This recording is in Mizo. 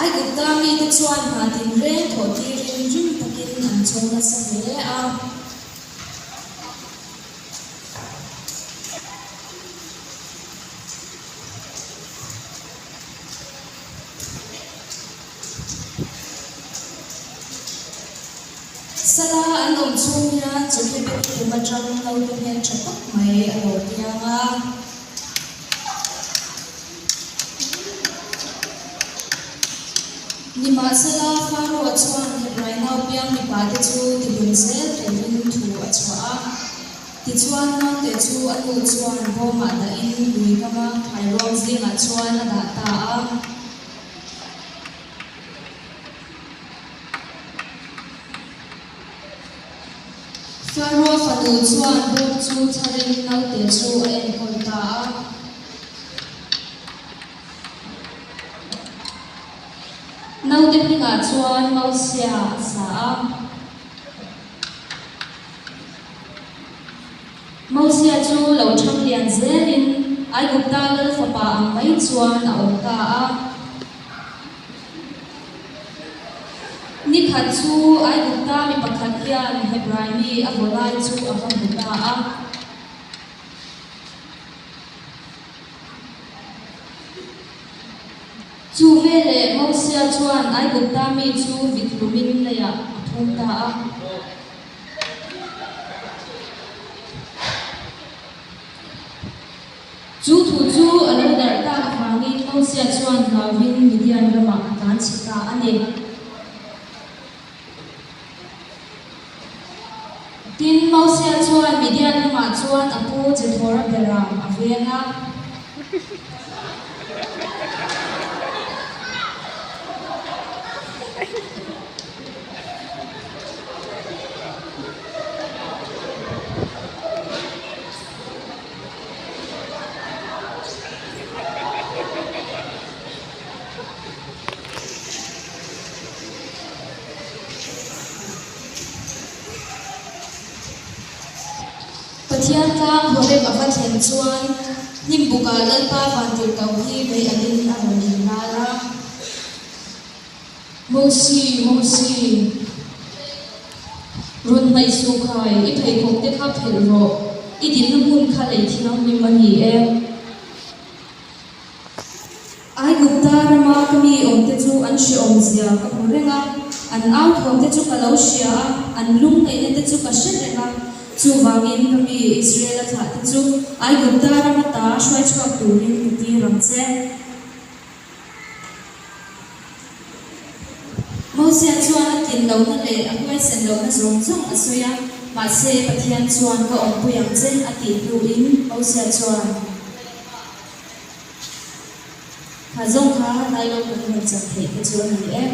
Aigupta mite chuan hna tinreng thawh tirin rim takin an chawm nasa hle a. Sala an awm chhung hian Jochebed kum atang naute hmeltha tak mai a lo piang a. Nimahsela, Pharaoh chuan Hebrai nau piang mipate chu tihlum zel turin thu a chhuah a. Tichuan, naute chu a nu chuan bawmah dahin lui kama phairuang zingah chuan a dah ta a. Pharaoh fanu chuan bawm chu tharin naute chu a enkawl ta a. Naute hmingah chuan Mosia a sa a. Mosia chu lo thang lian zelin Aigupta lal fapa ang mai chuan a awm ta a. Ni khat chu Aigupta mi pakhat hian Hebrai mi a vaw lai chu a va hmu ta a. Chu veleh Mosia chuan Aigupta mi chu vit hlumin leiah a phum ta a. Chu thu chu a lo darh tak avangin Mosia chuan hlauvin Midian ramah a tlan chhe ta a ni. Tin, Mosia chuan Midian ramah chuan a pu Jethora beram a veng a. Pathian tlang Horeb a va thlen chuan hnim bukah Lalpa vantirhkoh hi mei alin a rawn inlar a. Mosi, Mosi, rawn hnaih suh khai, i pheikhawk te kha phelh rawh, i dinna hmun kha lei thianghlim a ni e. Aigupta rama ka mi awmte chu an hreawm zia ka hmu reng a, an au thawmte chu ka lo hria a, an lungngaihna te chu ka hre reng a. Chuvangin ka mi Israela thlahte chu Aigupta rama ta hruai chhuak turin ka tir ang che. Mosia chuan a tlin lohna leh a huaisen lohna zawng zawng a sawi a, mahse Pathian chuan ka awmpui ang che a tih hnuin Mosia chuan Kha zawng kha Lailo kan rawn chan theih te chu a ni e.